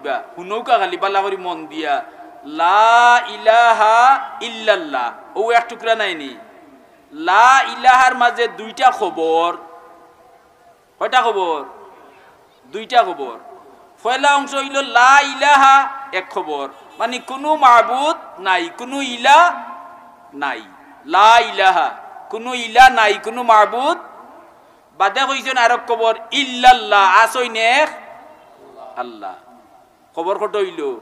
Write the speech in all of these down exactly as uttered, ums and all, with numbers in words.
হুনউক্কা খালি বালা করি মন দিয়া, লা ইলাহা ইল্লাল্লাহ, অউ এক টুকরা নায়নি? লা ইলাহার মাঝে দুইটা খবর। কয়টা খবর? দুইটা খবর। পয়লা অংশ অইলো লা ইলাহা, এক খবর, মানি কুনু মাবুদ নাই, কুনু ইলা নাই। লা ইলাহা, কুনু ইলা নাই, কুনু মাবুদ। বাদে কইছইন আরক খবর, ইল্লাল্লাহ, আছইন এক আল্লাহ। খবর কত অইলো?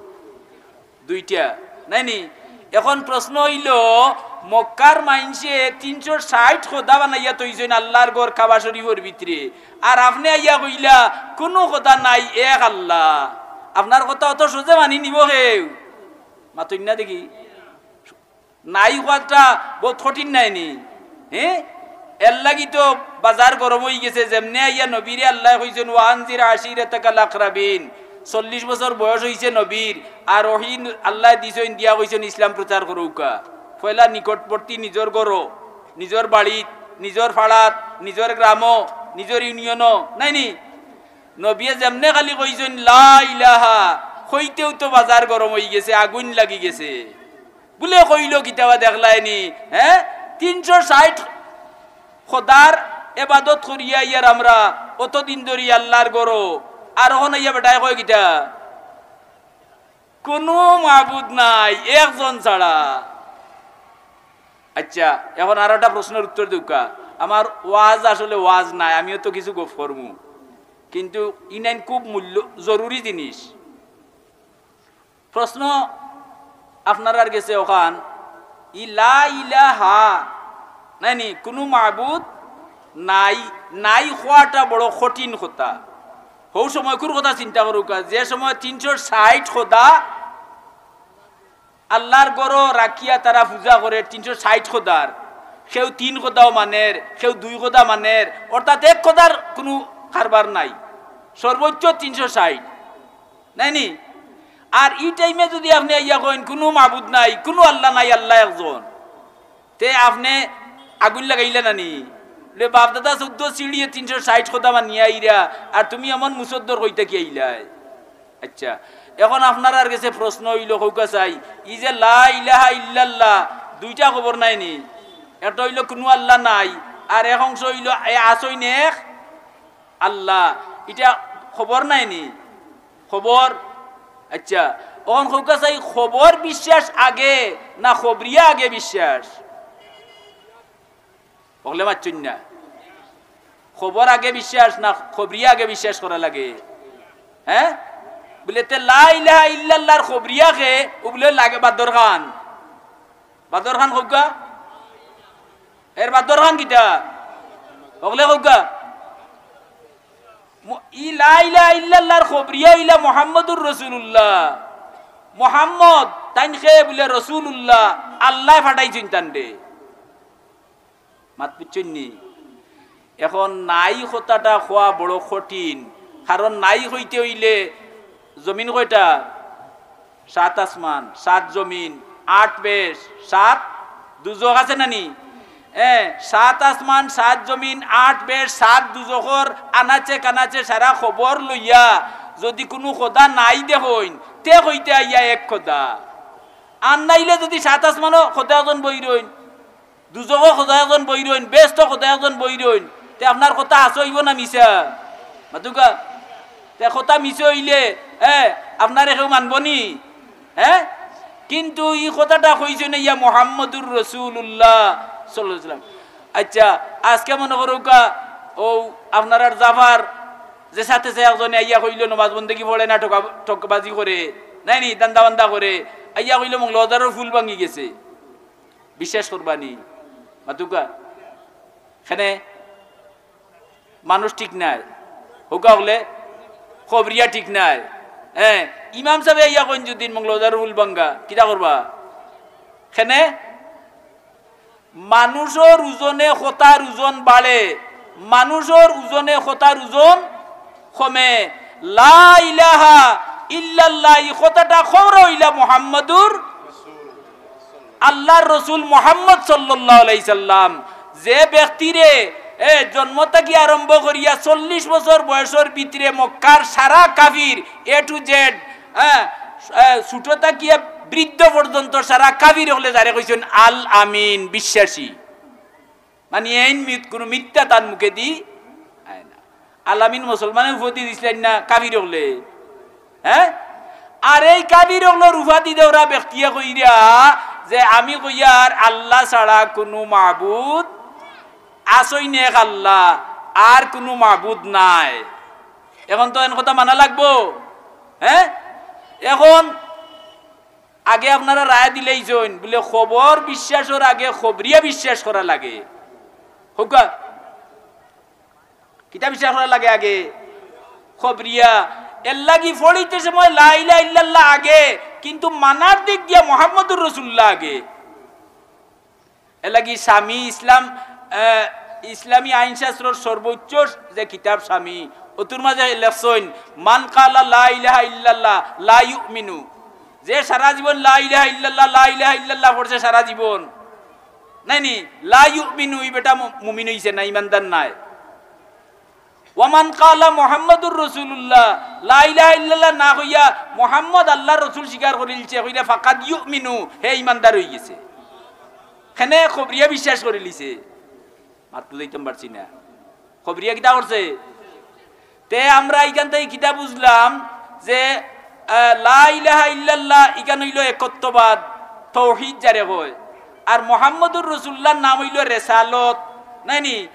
দুইটা, নায়নি? এখন প্রশ্ন অইলো, মক্কার মাইনষে তিনশো ষাইট খোদা বানাইয়া থইছইন আল্লার ঘর কাবা শরীফর ভিতরে, আর আপনে আইয়া কইলা কুনু খোদা নাই, এক আল্লাহ। আপনার কথা অত সোজা মানি নিবো কেউ? মাতইন না দেখি। নাই কওয়াটা বউত কঠিন নায়নি? হে, এরলাগি তো বাজার গরম অইগেছে। যেমনে আইয়া নবীরে আল্লায় কইছইন, "ওয়া আনজির আশিরাতাকাল আকরাবিন।" চল্লিশ বছর বয়স অইছে নবীর, আর ওহী আল্লায় দিছইন, দিয়া কইছইন, "ইসলাম প্রচার করউক্কা।" পয়লা নিকটবর্তী নিজর ঘরো, নিজর বাড়িত, নিজর পাড়াত, নিজর গ্রামো, নিজর ইউনিয়নো, নায়নি? নবীয়ে যেমনে খালি কইছইন, "লা ইলাহা", কইতেউ তো বাজার গরম অইগেছে, আগুইন লাগিগেছে। বুলে কইলো কিতা বা দেখলায়নি, হে? তিনশো ষাইট খোদার এবাদত করিয়া আইয়ার আমরা অতদিন ধরি আল্লার ঘরো, আর অখন আইয়া বেটায় কয় কিতা? কুনু মাবুদ নাই, একজন ছাড়া। আইচ্ছা, এখন আরোটা প্রশ্নর উত্তর দেউক্কা। আমার ওয়াজ আসলে ওয়াজ নায়, আমিও তো কিছু গফ করমু, কিন্তু ইনাইন খুব মূল্য, জরুরি জিনিস। প্রশ্ন আপনারার গেছে অখান, ই লা ইলাহা, নায়নি, কুনু মাবুদ নাই, নাই কওয়াটা বড় কঠিন কথা। হউ সময়কুর কথা চিন্তা করউক্কা, যে সময় তিনশো ষাইট খোদা আল্লার ঘরো রাখিয়া তারা পূজা করের, তিনশো ষাইট খোদার, কেউ তিন খোদাও মানের, কেউ দুই খোদা মানের, অর্থাৎ এক খোদার কুনু কারবার নাই, সর্বোচ্চ তিনশো ষাইট। নায়নি? আর ই টাইমে যুদি আপনে আইয়া কইন, "কুনু মাবুদ নাই, কুনু আল্লা নাই, আল্লা একজন", তে আপনে আগুইন লাগাইলা না নি? বুলে, "বাপ-দাদা চৌদ্দ সিঁড়িয়ে তিনশো ষাইট খোদা মানিয়া আইরা, আর তুমি এমন মুসদ্দর কই থাকি আইলায়?" আইচ্ছা, এখন আপনারার গেছে প্রশ্ন অইলো, কউক্কা চাই, ই যে লা ইলাহা ইল্লাল্লাহ, দুইটা খবর নায় নি? একটা অইলো কুনু আল্লা নাই, আর এক অংশ অইলো এ আছইন এক আল্লা, ইটা খবর নায় নি? খবর। আইচ্ছা, অখন কউক্কা চাই, খবর বিশ্বাস আগে না খবরিয়া আগে বিশ্বাস? অকলে মাতছইন না। খবর আগে বিশ্বাস না খবরিয়া আগে বিশ্বাস করা লাগে? হে? বুলে, তে লা ইলাহা ইল্লাল্লাহর খবরিয়া কে, অউ বুলে লাগে বাদর খান। বাদর খান কউক্কা? এর বাদর খান কিতা? অকলে কউক্কা। ম-, ই লা ইলাহা ইল্লাল্লাহর খবরিয়া অইলা মুহাম্মদুর রাসূলুল্লাহ। মুহাম্মদ তাইন কে বুলে রাসূলুল্লাহ, আল্লায় পাঠাইছইন তানরে। মাত বুঝছইন নি? এখন নাই কথাটা কওয়া বড় কঠিন, কারণ নাই কইতে অইলে জমিন কয়টা? সাত আসমান, সাত জমিন, আট বেশ, সাত দুজখ আছে না নি? এ, সাত আসমান, সাত জমিন, আট বেশ, সাত দুজখর আনাচে কানাচে সারা খবর লইয়া যুদি কুনু খোদা নাই দেখইন, তে কইতা আইয়া এক খোদা। আর নাইলে যুদি সাত আসমানো খোদা একজন বই রইন, দুজখো খোদা একজন বই রইন, বেহেস্তো খোদা একজন বই রইন, তে আপনার কথা হাছা অইবো না মিছা? মাতুক্কা। তে কথা মিছা অইলে, এ, আপনারে কেউ মানবো নি? হে? কিন্তু ই কথাটা কইছইন ইয়া মুহাম্মদুর রাসূলুল্লাহ সাল্লাল্লাহু আলাইহি ওয়াসাল্লাম। আইচ্ছা, আজকে মনো করউক্কা, অউ আপনারার জাফার যে সাথে সে একজনে আইয়া কইলো নমাজ বন্দেগি পড়ে না, ঠকা-, ঠকবাজি করে, নায় নি, ধান্দা-বান্দা করে, আইয়া কইলো মৌলভীবাজারর পুল ভাঙ্গি গেছে। বিশ্বাস করবা নি? মাতুক্কা। কেনে? মানুষ ঠিক নায়। কউক্কা অকলে? খবরিয়া ঠিক নায়। হে, ইমাম সাবে আইয়া কইন যুদি মৌলভীবাজারর পুল ভাঙ্গা, কিতা করবা? কেনে? মানুষর ওজনে কথার ওজন বাড়ে, মানুষর ওজনে কথার ওজন কমে। লা ইলাহা ইল্লাল্লাহ, ই কথাটা কওরা অইলা মুহাম্মাদুর আল্লার রসুল মুহাম্মদ সাল্লাল্লাহু আলাইহি সাল্লাম। যে ব্যক্তিরে, এ, জন্ম থাকি আরম্ভ করিয়া চল্লিশ বছর বয়সর ভিতরে মক্কার সারা কাফির A to Z, হ্যাঁ, এ, ছোট থাকিয়া বৃদ্ধ পর্যন্ত সারা কাফির অকলে যারে কইছইন আল আমিন, বিশ্বাসী। মানে এইন মি-, কুনু মিথ্যা তান মুখেদি আয় না। আল আমিন মুসলমানে উপাধি দিছলা না কাফির অকলে? হ্যাঁ? আর এই কাফির অকলর উপাধি দেওরা ব্যক্তিয়ে কইরা যে আমি কইয়ার আল্লাহ ছাড়া কুনু মাবুদ আছইন এক আল্লাহ, আর কুনু মাবুদ নাই। এখন তো এন কথা মানা লাগবো, হ্যাঁ? এখন আগে আপনারা রায় দিলাইছইন, বুলে খবর বিশ্বাসর আগে খবরিয়া বিশ্বাস করা লাগে। কউক্কা, কিতা বিশ্বাস করা লাগে আগে? খবরিয়া। এরলাগি পড়িতে সময় লা ইলাহা ইল্লাল্লাহ আগে, কিন্তু মানার দিক দিয়া মুহাম্মদুর রাসূলুল্লাহ আগে। এরলাগি শামী ইসলাম, আহ, ইসলামী আইনশাস্ত্রর সর্বোচ্চ যে কিতাব শামী, অতুর মাঝে লেখছইন, "মান ক্বালা লা ইলাহা ইল্লাল্লাহ লা ইউমিনু।" যে সারা জীবন লা ইলাহা ইল্লাল্লাহ, লা ইলাহা ইল্লাল্লাহ পড়ছে সারা জীবন, নায় নি? লা ইউমিনু, ই বেটা মু-, মুমিন অইছে না, ইমানদার নায়। "ওয়া মান ক্বালা মুহাম্মাদুর রাসূলুল্লাহ", লা ইলাহা ইল্লাল্লাহ না কইয়া মুহাম্মদ আল্লাহর রসুল স্বীকার করিলিছে, কইরা "ফাকাদ ইউমিনু", হে ইমানদার অইগেছে। কেনে? খবরিয়া বিশ্বাস করিলিছে। মাত বুঝাইতাম পারছি না। খবরিয়া কিতা করছে? তে আমরা ইখান থাকি কিতা বুঝলাম যে, আহ, লা ইলাহা ইল্লাল্লাহ ইখান অইলো একত্ববাদ, তৌহিদ যারে কয়। আর মুহাম্মদুর রাসূলুল্লাহর নাম অইলো রেসালত, নায় নি?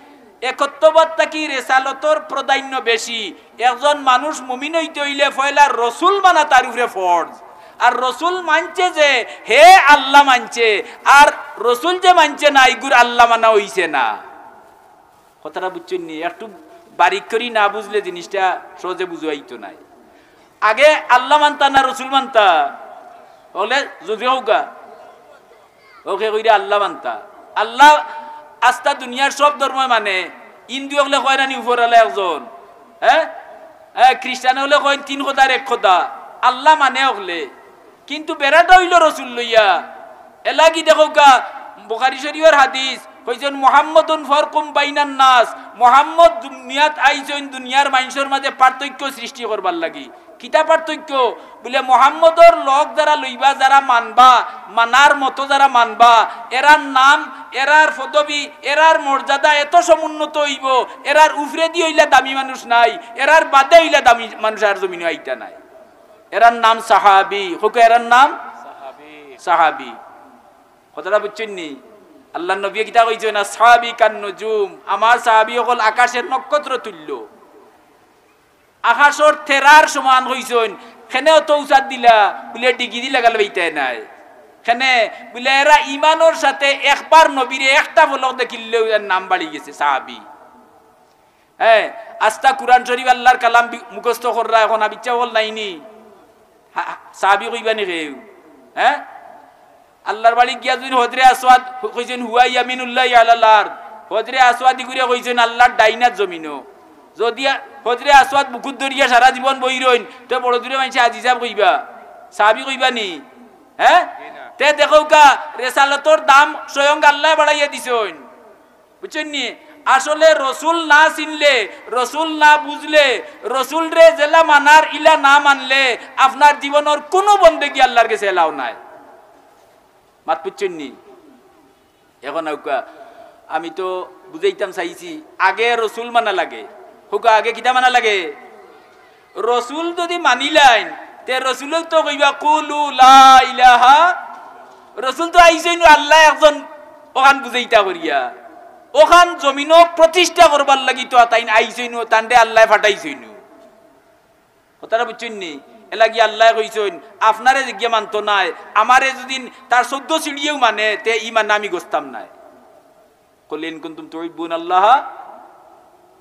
একত্ববাদ থাকি রেসালতর প্রাধান্য বেশি। একজন মানুষ মুমিন অইতে অইলে পয়লা রসুল মানা তার উপরে ফরজ। আর রসুল মানছে যে হে আল্লাহ মানছে, আর রসুল যে মানছে না, ইগুর আল্লাহ মানা অইছে না। কথাটা বুঝছইন নি? একটু বারিক করি না বুঝলে জিনিসটা সহজে বুঝাইতো নায়। আগে আল্লাহ মানতা না রসুল মানতা? অকলে জুড়ে কউক্কা। অকে কইরা আল্লাহ মানতা। আল্লাহ আস্তা দুনিয়ার সব ধর্মই মানে, হিন্দু অকলে কয় না নি উপরআলা একজন, হ্যাঁ? হ্যাঁ, খ্রিস্টান অকলে কয় তিন খোদার এক খোদা। আল্লাহ মানে অকলে। কিন্তু বেড়াটা অইলো রসুল লইয়া। এরলাগি দেখউক্কা, বুখারী শরীফর হাদিস, কইছইন, "মুহাম্মাদুন ফারকুম বাইনান নাস", মুহাম্মদ দুনিয়াত আইছইন দুনিয়ার মানষর মাঝে পার্থক্য সৃষ্টি করবার লাগি। কিতা পার্থক্য? বুলে, মুহাম্মদর লগ যারা লইবা, যারা মানবা, মানার মতো যারা মানবা, এরার নাম, এরার পদবী, এরার মর্যাদা এত সমুন্নত অইবো, এরার উপরেদি অইলা দামি মানুষ নাই, এরার বাদে অইলা দামি মানুষ আর জমিনো আইতা নায়। এরার নাম সাহাবী। কউক্কা, এরার নাম সাহাবী। সাহাবী। কথাটা বুঝছইন নি? আল্লাহর নবীয়ে কিতা কইছইন? "আসহাবী কান নুজুম", আমার সাহাবী অকল আকাশর নক্ষত্র তুল্য। আকাশর তেরার সমান কইছইন। কেনে অত উচাত দিলা? বুলে, "ডিগ্রি লাগাল পাইতায় নায়।" কেনে? বুলে, "এরা ইমানর সাথে একবার নবীরে একটা পলক দেখিলেউ এর নাম বাড়ি গেছে সাহাবী।" হ্যাঁ, আস্তা কুরআন শরীফ আল্লাহর কালাম বি-, মুখস্থ কররা, এখন আবিচ্ছা অকল নায় নি? হা-, হা-, সাহাবী কইবা নি কেউ? হ্যাঁ? আল্লাহর বাড়ি গিয়া যুদি হজরে আসওয়াদ হ-, কইছইন, "হুয়া ইয়ামিনুল্লাহি আলাল আরদ।" হজরে আসওয়াদ ইগুরে কইছইন আল্লাহর ডাইন আত জমিনো। যুদি আ-, হজরে আসওয়াদ বুকুত ধরিয়া সারা জীবন বই রইন, তে বড় জুরে মানষে হাজী সাব কইবা, সাহাবী কইবা নি? হ্যাঁ? জি না। তে দেখউক্কা, রেসালতর দাম স্বয়ং আল্লায় বাড়াইয়া দিছইন। বুঝছইন নি? আসলে রসুল না চিনলে, রসুল না বুঝলে, রসুলরে যেলা মানার ইলা না মানলে, আপনার জীবনর কুনু বন্দেগি আল্লাহর গেছে এলাও নায়। মাত বুঝছইন নি? এখন আউক্কা, আমি তো বুঝাইতাম চাইছি, আগে রসুল মানা লাগে। কউক্কা, আগে কিতা মানা লাগে? রসুল যুদি মানিলাইন, তে রসুলে তো কইবা, "কুলু লা ইলাহা।" রসুল তো আইছইন নু আল্লাহ একজন অখান বুঝাইতা করিয়া। অখান জমিনো প্রতিষ্ঠা করবার লাগি তো তাইন আইছইন নু, তানরে আল্লায় পাঠাইছইন নু। কথাটা বুঝছইন নি? এরলাগি আল্লায় কইছইন, "আপনারে যেগিয়ে মানতো নায়, আমারে যুদি তার চৌদ্দ সিঁড়িয়েও মানে, তে ই মানে আমি গছতাম নায়।" "কুল ইন কুনতুম তুহিব্বুনাল্লাহা",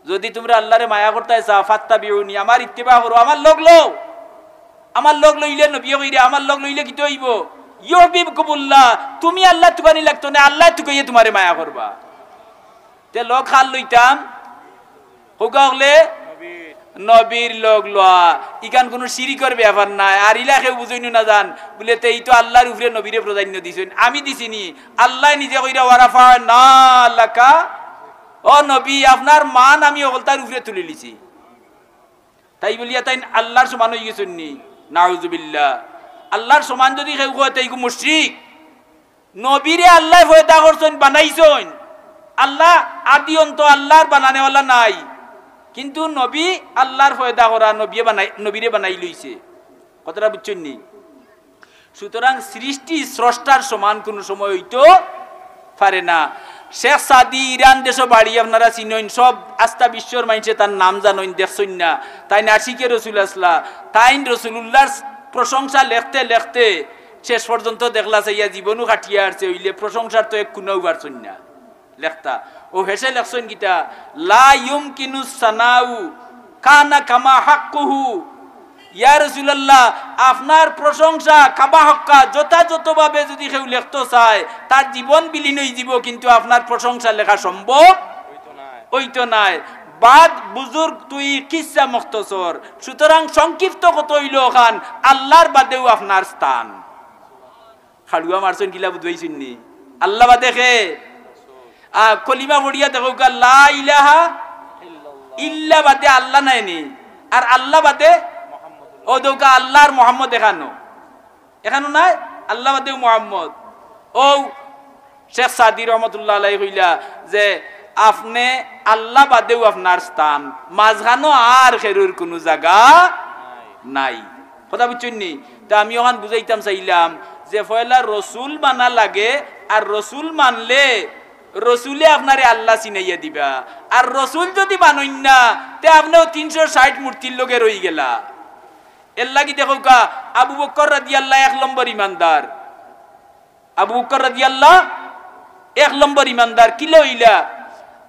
যুদি তুমরা আল্লাহরে মায়া করতায় চাও, "ফাত্তাবিউনি", আমার ইত্তেবা করো, আমার লগ লও। আমার লগ লইলে নবীয়ে কইরা, আমার লগ লইলে কিতা অইবো? "ইউহিব্বুকুমুল্লাহ", তুমি আল্লাহ তুকানি লাগতো না, আল্লায় তুকাইয়া তুমারে মায়া করবা। তে লগ কার লইতাম? কউক্কা অকলে? নবীর। নবীর লগ লওয়া। ইখান কুনু শিরিকর ব্যাপার নায়। আর ইলা কেউ বুঝইন নু না যান। বুলে, "তে ই তো আল্লাহর উপরে নবীরে প্রাধান্য দিছইন। আমি দিছি নি?" আল্লায় নিজে কইরা, "ওয়া রাফা'না লাকা", ও নবী, আপনার মান আমি অকলতার উপরে তুলিলিছি। তাই বুলিয়া তাইন আল্লাহর সমান অইগেছইন নি? নাউজুবিল্লাহ। আল্লার সমান যুদি কেউ কয়, তে ইগু মুশরিক। নবীরে আল্লায় পয়দা করছইন, বানাইছইন। আল্লা আদি অন্ত, আল্লার বানানেওয়ালা নাই, কিন্তু নবী আল্লার পয়দা করা, নবীয়ে বানাই, নবীরে বানাইলইছে। কথাটা বুঝছইন নি? সুতরাং সৃষ্টি স্রষ্টার সমান কুনু সময় অইতো পারে না। শেখ সাদি ইরান দেশো বাড়ি, আপনারা চিনইন, সব আস্তা বিশ্বর মাইনষে তান নাম জানইন, দেখছইন না? তাইন আশিকে রসুল আছলা, তাইন রসুলুল্লার প্রশংসা লেখতে লেখতে শেষ পর্যন্ত দেখলা চাইয়া জীবনও কাটিয়া আরছে, অইলে প্রশংসার তো এক কুনাও পারছইন না লেখতা। অউ হেষে লেখছইন কিতা, "লা ইউমকিনু সানাউ কানা কামা হাক্কুহু।" ইয়া রাসূলুল্লাহ, আপনার প্রশংসা কামা হাক্কা যথাযথভাবে যুদি কেউ লেখতো চায়, তার জীবন বিলীন অইযিবো, কিন্তু আপনার প্রশংসা লেখা সম্ভব অইতো নায়। বাদ বুজুর্গ তুই কিসসা মুখতসর। সুতরাং সংক্ষিপ্ত কথা অইলো অখান, আল্লার বাদেউ আপনার স্থান। খাড়ুয়া মারছইন কিলা বুঝাইছইন নি? আল্লা বাদে কে? আ, কলিমা পড়িয়া দেখউক্কা, লা ইলাহা ইল্লা বাদে আল্লা নাই নি? আর আল্লা বাদে? অউ দেখউক্কা, আল্লা আর মোহাম্মদ এখানো। এখানো নাই? আল্লা বাদেউ মোহাম্মদ। অউ শেখ সাদি রহমতুল্লাহ আলাইহি কইলা যে, "আপনে আল্লা বাদেউ আপনার স্থান, মাঝখানো আর কেউর কুনু জাগা নাই।" কথা বুঝছইন নি? তে আমি অখান বুঝাইতাম চাইলাম যে পয়লা রসুল মানা লাগে, আর রসুল মানলে রসুলে আপনারে আল্লা চিনাইয়া দিবা। আর রসুল যুদি মানইন না, তে আপনেও তিনশো ষাইট মূর্তির লগে রইগেলা। এরলাগি দেখউক্কা, আবু বকর রাদিয়াল্লাহ এক নম্বর ইমানদার। আবু বকর রাদিয়াল্লাহ এক নম্বর ইমানদার। কিলা অইলা?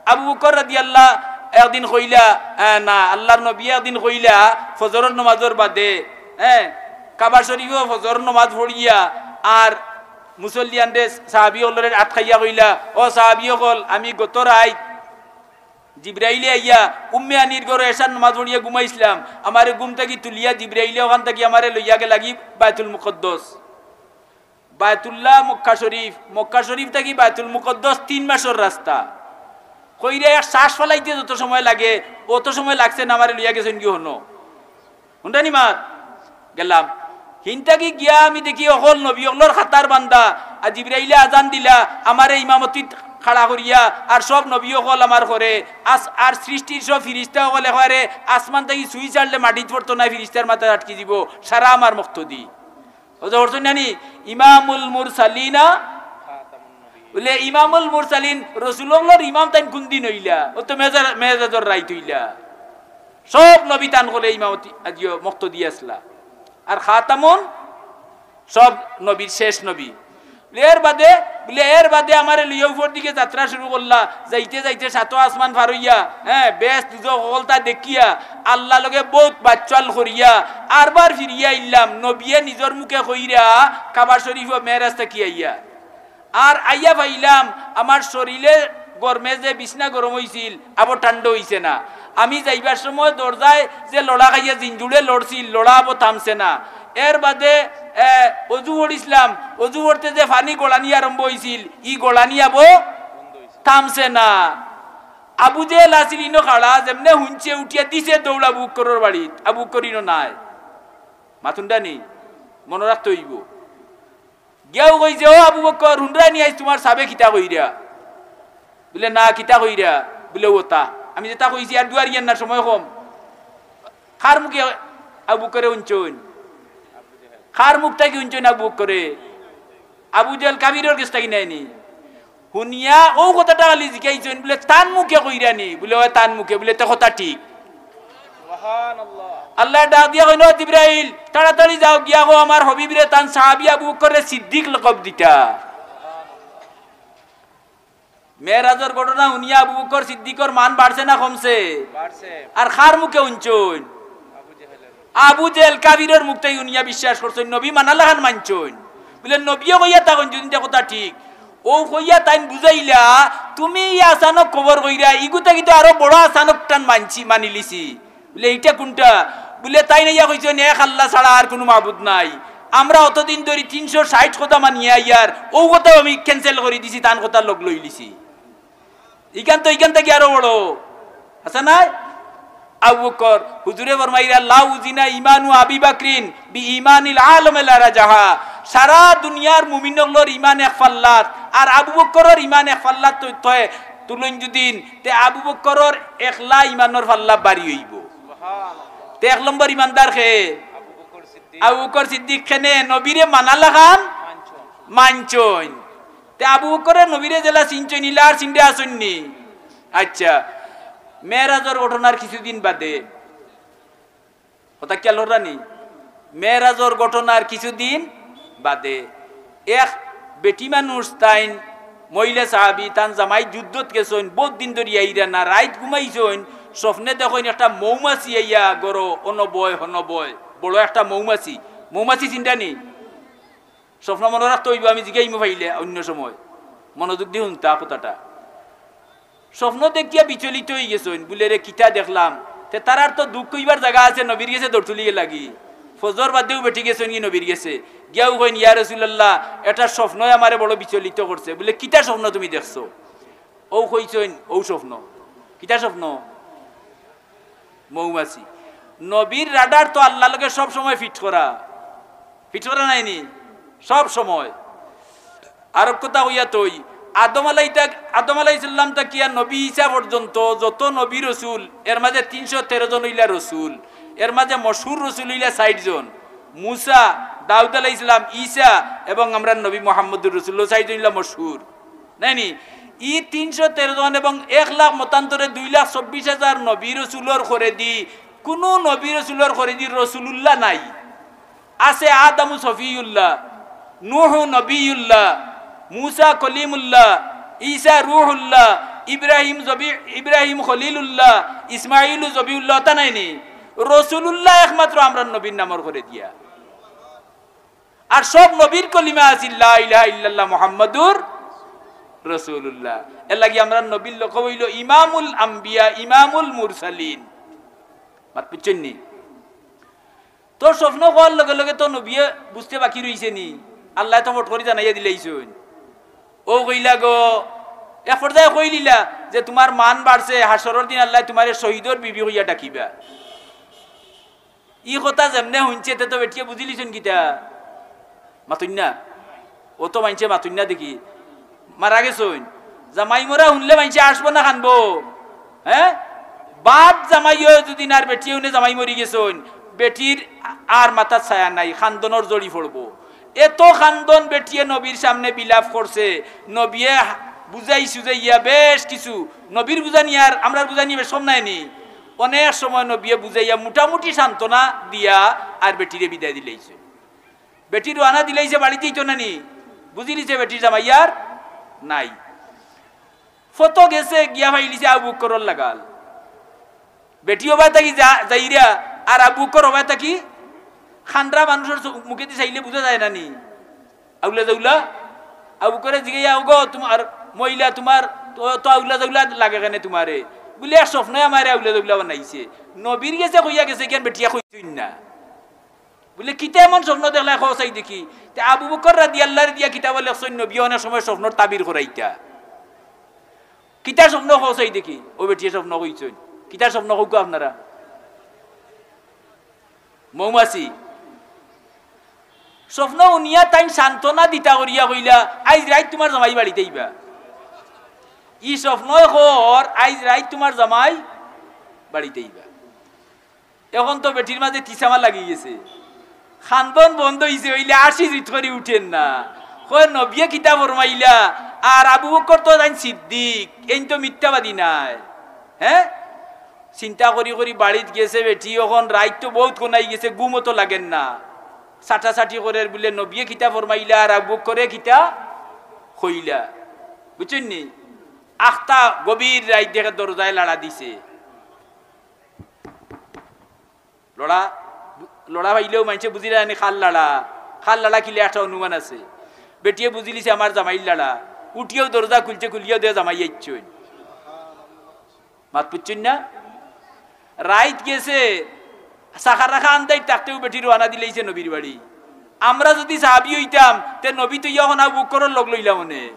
আবু বকর রাদিয়াল্লাহ একদিন কইলা, আহ, না, আল্লার নবীয়ে একদিন কইলা, ফজরর নমাজর বাদে, হ্যাঁ, কাবা শরীফো ফজরর নমাজ পড়িয়া আর মুসল্লিয়ানরে, সাহাবি অকলরে আটকাইয়া কইলা, "ও সাহাবি অকল, আমি গত রাইত জিব্রাইলে আইয়া উম্মে হানির ঘরো এশার নমাজ পড়িয়া ঘুমাইছলাম, আমারে ঘুম থাকি তুলিয়া জিব্রাইলে অখান থাকি আমারে লইয়া গেলাগি বায়তুল মুকদ্দস।" বায়তুল্লাহ মক্কা শরীফ, মক্কা শরীফ থাকি বায়তুল মুকদ্দস তিন মাসর রাস্তা। কইরা এক শ্বাস ফালাইতে যত সময় লাগে, অত সময় লাগছে না আমারে লইয়া গেছইনগি হনো। হুনরা নি মাত? গেলাম। হিন থাকি গিয়া আমি দেখি অকল নবী অকলর খাতার বান্দা, আর জিব্রাইলে আজান দিলা, আমারে ইমামতিত খাড়া করিয়া, আর সব নবী অকল আমার ঘরে, আস-, আর সৃষ্টির সব ফিরিস্তা অকল একবারে আসমান থাকি ছুই ছাড়লে মাটিত পড়তো নায়, ফিরিস্তার মাথাত আটকি যিবো, সারা আমার মুক্তাদি। অউ যে পড়ছইন না নি, ইমামুল মুরসালিনা, বুলে ইমামুল মুরসালিন, রসুল অকলর ইমাম তাইন কুনদিন অইলা? অউ তো মেজা-, মেরাজর রাইত অইলা। সব নবী তান ঘরে ইমামতি, আজিও মুক্তাদি আছলা। আর খাতামুন, সব নবীর শেষ নবী। বুলে এর বাদে, বুলে এর বাদে আমারে লইয়া উপর দিকে যাত্রা শুরু করলা, যাইতে যাইতে সাতো আসমান পার অইয়া, হ্যাঁ, বেহেস্ত দুজখ অকলতা দেখিয়া, আল্লার লগে বউত বাচ্চাল করিয়া, আরবার ফিরিয়া আইলাম, নবিয়ে নিজর মুখে কইরা, কাবা শরীফো মেরাজ থাকি আইয়া। আর আইয়া পাইলাম, আমার শরীরে গরমে যে বিছনা গরম অইছিল, আবো ঠান্ডা অইছে না। আমি যাইবার সময় দরজায় যে লড়া খাইয়া জিঞ্জুড়ে লড়ছিল, লড়া আবো থামছে না। এর বাদে, এ, অজু পড়ছিলাম, অজু পড়তে যে পানি গড়ানি আরম্ভ অইছিল, ই গড়ানি আবো থামছে না। আবু জেহেল আছিল ইনো খাড়া, যেমনে হুনছে উঠিয়া দিছে দৌড় আবু বক্করর বাড়িত, আবু বক্কর ইনো নাই। মাতুন্ডা নি, মনো রাখতে অইবো। গিয়াউ কইছে, "ও আবু বক্কর, হুনরায় নি আইজ তুমার সাবে কিতা কইরা?" বুলে, "না, কিতা কইরা?" বুলে, "অতা।" আমি যেতা কইছি, আর দুয়ার ইয়ার না, সময় কম। কার মুখে আবু বক্করে হুনছইন? কার মুখ থাকি হুনছইন আবু বক্করে? আবু জেহেল কাফিরর গেছ থাকি নায় নি? হুনিয়া অউ কথাটা খালি জিকাইছইন, বুলে, "তান মুখে কইরা নি?" বুলে, "অয়, তান মুখে।" বুলে, "তে কথা ঠিক।" আল্লায় ডাক দিয়া কইন, "ও জিব্রাইল, তাড়াতাড়ি যাও, গিয়া কও আমার হাবিবরে তান সাহাবী আবু বক্কররে সিদ্দিক লকব দিতা।" মেরাজর ঘটনা হুনিয়া আবু বক্কর সিদ্দিকর মান বাড়ছে না কমছে? বাড়ছে। আর কার মুখে হুনছইন? আবু জেহেল কাফিরর মুখ থাকি হুনিয়া বিশ্বাস করছইন, নবী মানার লাখান মানছইন। বুলে, "নবীয়ে কইয়া থাকইন যুদি তে কথা ঠিক।" অউ কইয়া তাইন বুঝাইলা, "তুমি ই আচানক খবর কইরা, ইগু থাকি তো আরো বড় আচানক টান মানছি, মানিলিছি।" বুলে, "ইটা কুনটা?" বুলে, "তাইন আইয়া কইছইন, এক আল্লা ছাড়া আর কুনু মাবুদ নাই। আমরা অতদিন ধরি তিনশো ষাইট কথা মানিয়া আইয়ার, অউ কথাউ আমি cancel করি দিছি, তান কথা লগ লইলিছি।" ইখান তো ইখান থাকি আরো বড়। আছে নায়? আবু বকর, হুজুরে ফরমাইরা, "লাউ উজিনা ইমানু আবি বাকরিন বি ইমানিল আলমে লা রাজাহা।" সারা দুনিয়ার মুমিন অকলর ইমান এক ফাল্লাত, আর আবু বকরর ইমান এক ফাল্লাত তো, তয় তুলইন যুদিন, তে আবু বকরর একলা ইমানর ফাল্লা ভারি অইবো। তে এক নম্বর ইমানদার কে? আবু বকর সিদ্দিক। কেনে? নবীরে মানা লাখান মানছইন। তে আবু বকরে নবীরে যেলা চিনছইন, ইলা আর চিনতে আছইন নি? আচ্ছা, মেরাজর ঘটনার কিছুদিন বাদে, কথা খেয়াল কররা নি? মেরাজর ঘটনার কিছুদিন বাদে এক বেটি মানুষ, তাইন মহিলা সাহাবি, তান জামাই যুদ্ধত গেছইন, বউত দিন ধরি আইরা না, রাইত ঘুমাইছইন, স্বপ্নে দেখইন একটা মৌমাছি আইয়া ঘরো অনবয় হনবয়, বড় একটা মৌমাছি। মৌমাছি চিনরা নি? স্বপ্ন মনো রাখতে অইবো, আমি জিগাইমু পাইলে অইন্য সময়। মনোযোগ দি হুনতা কথাটা। স্বপ্ন দেখিয়া বিচলিত অইগেছইন, বুলে, "রে, কিতা দেখলাম?" তে তারার তো দুখ কইবার জাগা আছে, নবীর গেছে দৌড় তুলিয়া লাগি। ফজর বাদেউ বেটি গেছইন গি নবীর গেছে, গিয়াউ কইন, "ইয়া রাসুলাল্লাহ, এটা স্বপ্নয় আমারে বড় বিচলিত করছে।" বুলে, "কিতা স্বপ্ন তুমি দেখছো?" অউ কইছইন, অউ স্বপ্ন। কিতা স্বপ্ন? মৌমাছি। নবীর রাডার তো আল্লার লগে সব সময় ফিট করা, ফিট করা নায় নি? সব সময়। আরক কথা কইয়া থই, আদম আলাই-, আদম আলাইহিস সালাম থাকিয়া নবী ঈসা পর্যন্ত যত নবী রসুল, এর মাঝে তিনশো তেরো জন অইলা রসুল, এর মাঝে মশহুর রসুল অইলা ষাইট জন, মুসা, দাউদ আলাইহিস সালাম, ঈসা এবং আমরার নবী মুহাম্মদুর রসুল, অউ ষাইট জন অইলা মশহুর। নায় নি? ই তিনশো তেরো জন এবং এক লাখ মতান্তরে দুই লাখ চব্বিশ হাজার নবী রসুলর খরেদি কুনু নবী রসুলর খরেদি রসুলুল্লাহ নাই। আছে আদমু সফিউল্লাহ, নুহু নবিউল্লাহ, মুসা কলিমুল্লাহ, ঈসা রুহুল্লাহ, ইব্রাহিম জবি-, ইব্রাহিম খলিলুল্লাহ, ইসমাইলু জবিউল্লাহ, অতা নায় নি? রসুলুল্লাহ একমাত্র আমরার নবীর নামর খরেদিয়া। আর সব নবীর কলিমা আছিল, "লা ইলাহা ইল্লাল্লাহ মুহাম্মাদুর রাসূলুল্লাহ।" এর লাগি আমরার নবীর লকব অইলো ইমামুল আম্বিয়া, ইমামুল মুরসালিন। মাত বুঝছইন নি? তো স্বপ্ন কওয়ার লগে লগে তো নবিয়ে বুঝতে বাকি রইছে নি, আল্লায় তো ফট করি জানাইয়া দিলাইছইন। অউ কইলা গো, এক পর্যায়ে কইলিলা যে, "তুমার মান বাড়ছে, হাশরর দিন আল্লায় তুমারে শহীদর বিবি কইয়া ডাকিবা।" ই কথা যেমনে হুনছে, তে তো বেটিয়ে বুঝিলিছইন কিতা? মাতইন না? অউ তো মাইনষে মাতইন না দেখি। মারা গেছইন। জামাই মরা হুনলে মাইনষে আসবো না কানবো? হে? বাপ জামাইও যুদি না, আর বেটিয়ে হুনে জামাই মরি গেছইন, বেটির আর মাথাত ছায়া নাই, কান্দনর ঝড়ি পড়বো। এত কান্দন, বেটিয়ে নবীর সামনে বিলাপ করছে, নবিয়ে বুঝাই সুঝাইয়া বেশ কিছু, নবীর বুঝানি আর আমরার বুঝানি বেশ কম নায় নি? অনেক সময় নবিয়ে বুঝাইয়া মোটামুটি সান্ত্বনা দিয়া আর বেটিরে বিদায় দিলাইছে। বেটি রওয়ানা দিলাইছে, বাড়িত যাইতো না নি? বুঝিলিছে বেটির জামাই আর নাই। ফতো গেছে, গিয়া পাইলিছে আবু বকরর লাগাল। বেটি ওবায় থাকি যা-, যাইরা, আর আবু বকর ওবায় থাকি কান্দরা। মানুষর চো-, মুখেদি চাইলে বুঝা যায় না নি? আউলা জাউলা। আবু বকরে জিগাইয়া, "ওগো, তুমার মহিলা, তুমার তো, তো আউলা জাউলা লাগে কেনে তুমারে?" বুলে, "এক স্বপ্নে আমারে আউলা জাউলা বানাইছে।" নবীর গেছে কইয়া গেছে, কেন বেটিয়ে কইছইন না? বুলে, "কিতা এমন স্বপ্ন দেখলায়, কও চাই দেখি।" তে আবু বকর রাদিয়াল্লাহু আনহু দিয়া কিতাবো লেখছইন, নবীয়ে অনেক সময় স্বপ্নর তাবির করাইতা। "কিতা স্বপ্ন কও চাই দেখি?" অউ বেটিয়ে স্বপ্ন কইছইন। কিতা স্বপ্ন কউক্কা আপনারা? মৌমাছি। স্বপ্ন হুনিয়া তাইন সান্ত্বনা দিতা করিয়া কইলা, "আইজ রাইত তুমার জামাই বাড়িত আইবা।" ই স্বপ্নয় কর, "আইজ রাইত তুমার জামাই বাড়িত আইবা।" এখন তো বেটির মাঝে তিসামা লাগি গেছে, কান্দন বন্ধ অইছে, অইলে আশি জিত করি উঠের না। কয়, "নবিয়ে কিতা ফরমাইলা?" আর আবু বকর তো তাইন সিদ্দিক, এইন তো মিথ্যাবাদী নায়। হে, চিন্তা করি করি বাড়িত গেছে বেটি, এখন রাইত তো বউত ঘনাই গেছে, ঘুমও তো লাগের না। ছাটাছাটি করের বুলে, "নবিয়ে কিতা ফরমাইলা আর আবু বকরে কিতা কইলা?" বুঝছইন নি? আখতা গভীর রাইত দেখে দরজায় লাড়া দিছে। লড়া, লড়া পাইলেউ মাইনষে বুঝিরা জানি কার লাড়া, কার লাড়া কিলা একটা অনুমান আছে। বেটিয়ে বুঝিলিছে আমার জামাইর লাড়া। উঠিয়াউ দরজা খুলছে, খুলিয়াউ দে জামাই আইছইন। মাত বুঝছইন না? রাইত গেছে, সাকার রাখা আন্দাইর থাকতেউ বেটি রওয়ানা দিলাইছে নবীর বাড়ি। আমরা যুদি সাহাবি অইতাম, তে নবী তো অখন আবু বকরর লগ লইলাম অনে।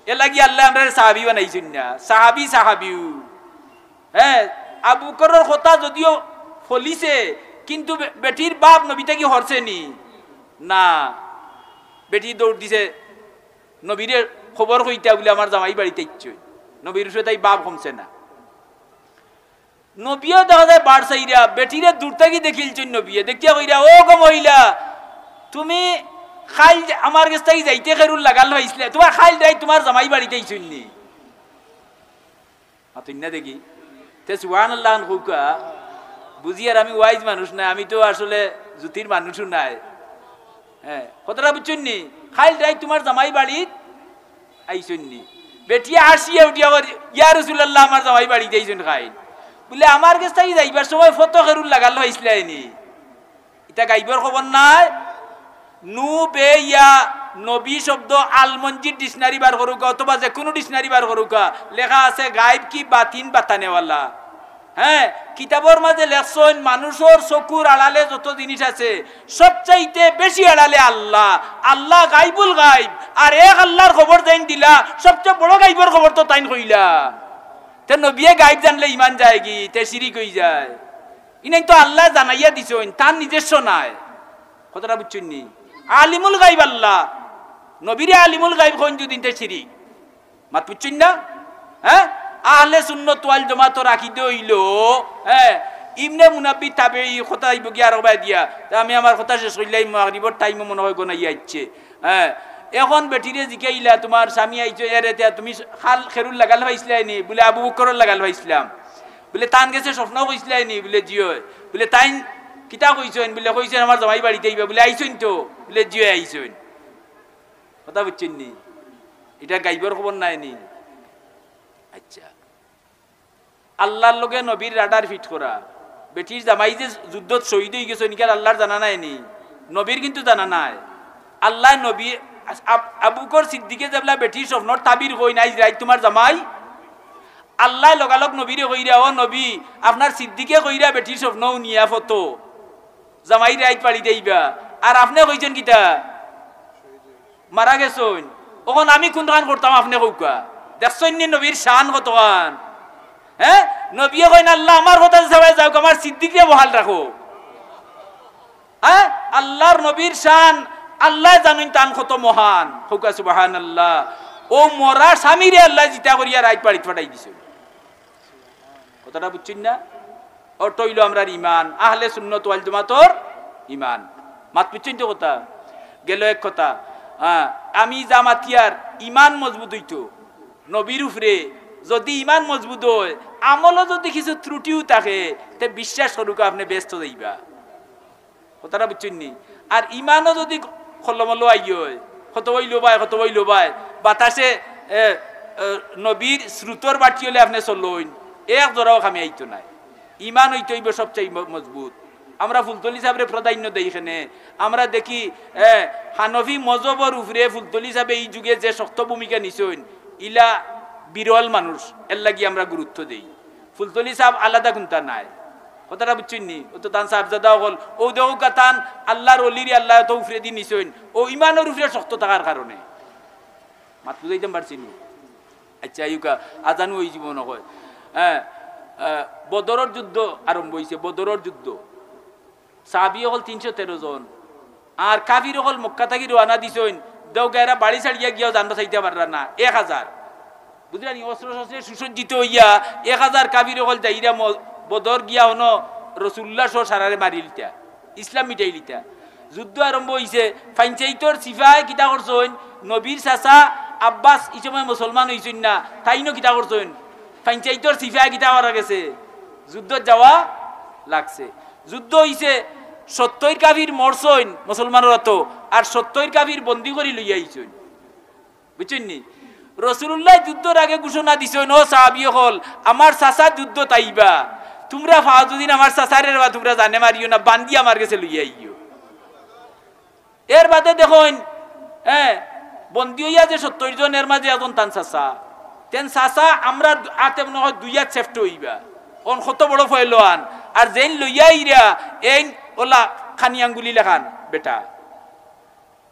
এর লাগি আল্লায় আমরারে সাহাবি বানাইছইন না। সাহাবি সাহাবিউ। হে, আবু বকরর কথা যুদিও ফলিছে, কিন্তু বে-, বেটির বাপ নবী থাকি হরছে নি? না। বেটি দৌড় দিছে নবীরে খবর কইতা বুলে, "আমার জামাই বাড়িত আইছইন।" নবীর উপরে তাই বাপ কমছে না। নবীও দেখা যায় বার চাইরা, বেটিরে দূর থাকি দেখিলছইন নবীয়ে, দেখিয়া কইরা, "ও গো মহিলা, তুমি কাইল যে আমার গেছ থাকি যাইতে খেরুর লাগাল পাইছলায়, তুমার কাইল রাইত তুমার জামাই বাড়িত আইছইন নি?" মাতইন না দেখি। তে সুবহানাল্লাহ খান কউক্কা। বুঝিয়ার আমি ওয়াইজ মানুষ নায়, আমি তো আসলে জুতির মানুষও নায়। হ্যাঁ, কথাটা বুঝছইন নি? কাইল রাইত তুমার জামাই বাড়িত আইছইন নি? বেটিয়ে আসিয়া উঠিয়া কর, "ইয়া রাসুলাল্লাহ, আমার জামাই বাড়িত আইছইন কাইল।" বুলে, "আমার গেছ থাকি যাইবার সময় ফতো খেরুর লাগাল পাইছলায় নি?" ইটা গাইবর খবর নায়। নু বে ইয়া নবী শব্দ আলমঞ্জির dictionary বার করউক্কা অথবা যেকুনু dictionary বার করউক্কা, লেখা আছে গাইব কি বাতিন বাতানেওয়ালা। হ্যাঁ, কিতাবর মাঝে লেখছইন, মানুষর চকুর আড়ালে যত জিনিস আছে, সবচাইতে বেশি আড়ালে আল্লাহ। আল্লাহ গাইবুল গাইব। আর এক আল্লাহর খবর যেইন দিলা, সবচেয়ে বড় গাইবর খবর তো তাইন কইলা। তে নবিয়ে গাইব জানলে ইমান যায়গি? তে শিরিক অইযায়। ইনাইন তো আল্লায় জানাইয়া দিছইন, তান নিজস্ব নায়। কথাটা বুঝছইন নি? আলিমুল গাইব আল্লাহ। নবীরে আলিমুল গাইব কইন যুদি, তে শিরিক। মাত বুঝছইন না? হ্যাঁ? আহলে সুন্নত ওয়াল জামাতর আকিদা অইলো, হ্যাঁ, ইবনে মুনাব্বি তাবেঈ কথা আইবো গিয়া আরো বায় দিয়া। তে আমি আমার কথা শেষ করিলাই, মাগরিবর টাইমও মনে হয় গনাইয়া আইছে। হ্যাঁ, এখন বেটিরে জিকাইলা, "তুমার স্বামী আইছে, এরে তে তুমি কাইল খেরুর লাগাল পাইছলায় নি?" বুলে, "আবু বকরর লাগাল পাইছলাম।" বুলে, "তান গেছে স্বপ্ন কইছলায় নি?" বুলে, "জি অয়।" বুলে, "তাইন কিতা কইছইন?" বুলে, "কইছইন আমার জামাই বাড়িত আইবা।" বুলে, "আইছইন তো?" বুলে, "জি অয়, আইছইন।" কথা বুঝছইন নি? ইটা গাইবর খবর নায় নি? আচ্ছা, আল্লাহর লগে নবীর radar fit করা। বেটির জামাই যে যুদ্ধত শহীদ অইগেছইন, ইখান আল্লাহর জানা নায় নি? নবীর কিন্তু জানা নায়। আল্লায় নবী, আব-, আবু বকর সিদ্দিকে যেবলা বেটির স্বপ্নর তাবির কইন, "আইজ রাইত তুমার জামাই", আল্লায় লগালগ নবীরে কইরা, "ও নবী, আপনার সিদ্দিকে কইরা বেটির স্বপ্ন হুনিয়া ফতো, জামাই রাইত বাড়িত আইবা, আর আপনে কইছইন কিতা? মারা গেছইন। অখন আমি কুনখান করতাম আপনে কউক্কা?" দেখছইন নি নবীর শান কতখান? হ্যাঁ, নবীয়ে কইন, "আল্লাহ, আমার কথা ছাড়াই যাউক, আমার সিদ্দিকরে বহাল রাখো।" হ্যাঁ, আল্লাহর নবীর শান, আল্লায় জানইন তান কত মহান। কউক্কা সুবহানাল্লাহ। অউ মরা স্বামীরে আল্লায় জিতা করিয়া রাইত বাড়িত পাঠাই দিছইন। কথাটা বুঝছইন না? অটা অইলো আমরার ইমান, আহলে সুন্নত ওয়াল জামাতর ইমান। মাত বুঝছইন তো কথা? গেল এক কথা, হ্যাঁ, আমি যা মাতিয়ার ইমান মজবুত অইতো, নবীর উপরে যুদি ইমান মজবুত অয়, আমলও যুদি কিছু ত্রুটিও থাকে, তে বিশ্বাস করউক্কা আপনে বেহেস্তো যাইবা। কথাটা বুঝছইন নি? আর ইমানও যুদি খলমলো আই অয়, কত অইলো বায়, কত অইলো বায়, বাতাসে, এ, এ, নবীর স্রোতর বাটি অইলে আপনে চলইন, এক জরাও খামি আইতো নায়। ইমান অইতে অইবো সবচেয়ে ম-, মজবুত। আমরা ফুলতলি ছাবরে প্রাধান্য দেই কেনে? আমরা দেখি, এ, হানফি মজহবর উপরে ফুলতলি ছাবে ই যুগে যে শক্ত ভূমিকা নিছইন, ইলা বিরল মানুষ, এরলাগি আমরা গুরুত্ব দেই। ফুলতলি ছাব আলাদা কুন্তা নায়। কথাটা বুঝছইন নি? অউ তো তান ছাবজাদা অকল, অউ দেখউক্কা তান আল্লাহর অলিরে আল্লায় অত উপরেদি নিছইন, অউ ইমানর উপরে শক্ত থাকার কারণে। মাত বুঝাইতাম পারছি নি? আচ্ছা, আইউক্কা, আজানও অইযিবো মনো অয়। হ্যাঁ, আহ, বদরর যুদ্ধ আরম্ভ অইছে, বদরর যুদ্ধ। সাহাবী অকল তিনশো তেরো জন। আর কাফির অকল মক্কা থাকি রওয়ানা দিছইন, দেউক্কা এরা বাড়ি ছাড়িয়া গিয়াও জান বাচাইতা পাররা না, এক হাজার। বুঝরা নি? অস্ত্র শস্ত্রে সুসজ্জিত অইয়া এক হাজার কাফির অকল যাইরা ম-, বদর গিয়া অনো রসুলুল্লাহ সহ সারারে মারিলিতা, ইসলাম মিটাইলিতা। যুদ্ধ আরম্ভ অইছে। ফাইনচাইতর সিপায় কিতা করছইন? নবীর চাচা আব্বাস ই সময় মুসলমান অইছইন না, তাইনও কিতা করছইন? ফাইনচাইতর সিপায় কিতা করা গেছে? যুদ্ধত যাওয়া লাগছে। যুদ্ধ অইছে, সত্তইর কাফির মরছইন মুসলমানর আতো, আর সত্তইর কাফির বন্দি করি লইয়া আইছইন। বুঝছইন নি? রসুলুল্লায় যুদ্ধর আগে ঘোষণা দিছইন, "ও সাহাবী অকল, আমার চাচা যুদ্ধত আইবা, তুমরা পাও যুদি আমার চাচারে রেবা তুমরা জানে মারিও না, বান্দি আমার গেছে লইয়া আইও।" এর বাদে দেখইন, হ্যাঁ, বন্দি অইয়া যে সত্তইর জন, এর মাঝে একজন তান চাচা। তেন চাচা আমরার আতে মনো অয় দুই আত শেফটো অইবা। অন কত বড় ফয়লোয়ান। আর যেইন লইয়া আইরা, এইন অলা খানি আঙ্গুলি লাখান বেটা।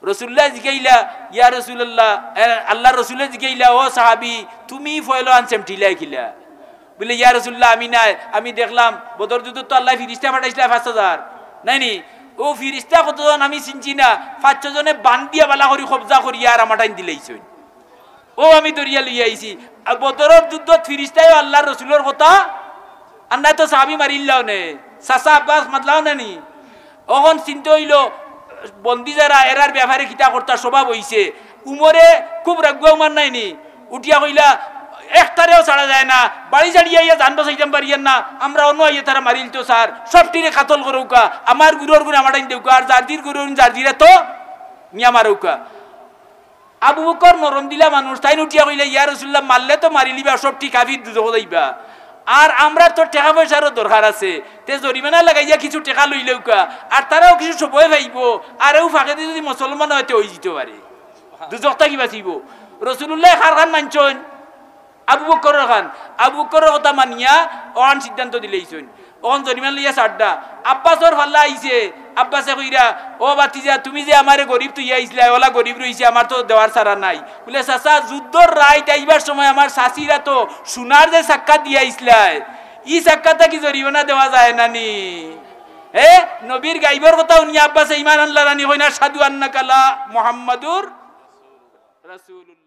রসুলুল্লায় জিকাইলা, "ইয়া রাসুলাল্লাহ", এ, আল্লাহর রসুলে জিকাইলা, "ও সাহাবী, তুমি ফয়লোয়ান চেমটিলায় কিলা?" বুলে, "ইয়া রাসুলুল্লাহ, আমি নায়, আমি দেখলাম বদর যুদ্ধত তো আল্লায় ফিরিস্তা পাঠাইছলা পাঁচ হাজার, নায় নি? অউ ফিরিস্তা কতজন আমি চিনছি না, পাঁচ ছয় জনে বান্ধিয়া বালা করি কবজা করিয়া আর আমাটাইন দিলাইছইন। অউ আমি ধরিয়া লইয়া আইছি।" আর বদরর যুদ্ধত ফিরিস্তায়ও আল্লার রসুলর কথা, আর নায় তো সাহাবি মারিলাও নে, চাচা আব্বাস মাতলাও না নি? অখন চিন্তা অইলো, বন্দি যারা, এরার ব্যাপারে কিতা করতা, সভা বইছে। উমরে খুব রাগুয়া উমার নায় নি, উঠিয়া কইলা, "একটারেও ছাড়া যায় না, বাড়ি ছাড়িয়া আইয়া জান বাচাইতাম পারিয়ার না, আমরা অনো আইয়া তারা মারিল তো স্যার, সবটিরে কাতল করউক্কা, আমার গুরুর গুণ আমাটাইন দেউক্কা, আর জারদির গুরুর গুণ জারদিরা তো নিয়া মারউক্কা।" আবু বকর নরম দিলা মানুষ, তাইন উঠিয়া কইলা, "ইয়া রাসুলুল্লাহ, মারলে তো মারিলিবা, সবটি কাফির দুজখো যাইবা। আর আমরার তো টেকা পয়সারও দরকার আছে, তে জরিমানা লাগাইয়া কিছু টেকা লইলাউক্কা, আর তারাও কিছু সময় পাইবো, আর অউ ফাঁকেদি যুদি মুসলমান অয়, তে অইযিতো পারে, দুজখ থাকি বাচিবো।" রসুলুল্লায় কার খান মানছইন? আবু বকরর খান। আবু বকরর কথা মানিয়া অখান সিদ্ধান্ত দিলাইছইন। অখন জরিমানা লইয়া ছাড়ডা। আব্বাসর পাল্লা আইছে। আব্বাসে কইরা, "ও ভাতিজা, তুমি যে আমারে গরিব থইয়া আইছলায়, অলা গরিব রইছি, আমার তো দেওয়ার চারা নাই।" বুলে, "চাচা, যুদ্ধর রাইত আইবার সময় আমার চাচিরা তো সোনার যে চাক্কা দিয়া আইছলায়, ই চাক্কা থাকি জরিমানা দেওয়া যায় না নি? হে, নবীর গাইবর কথা হুনিয়া আব্বাসে ইমান আনলা না নি?" কইন, "আশহাদু আন্নাকা লা মুহাম্মাদুর রাসুলুল্লাহ।"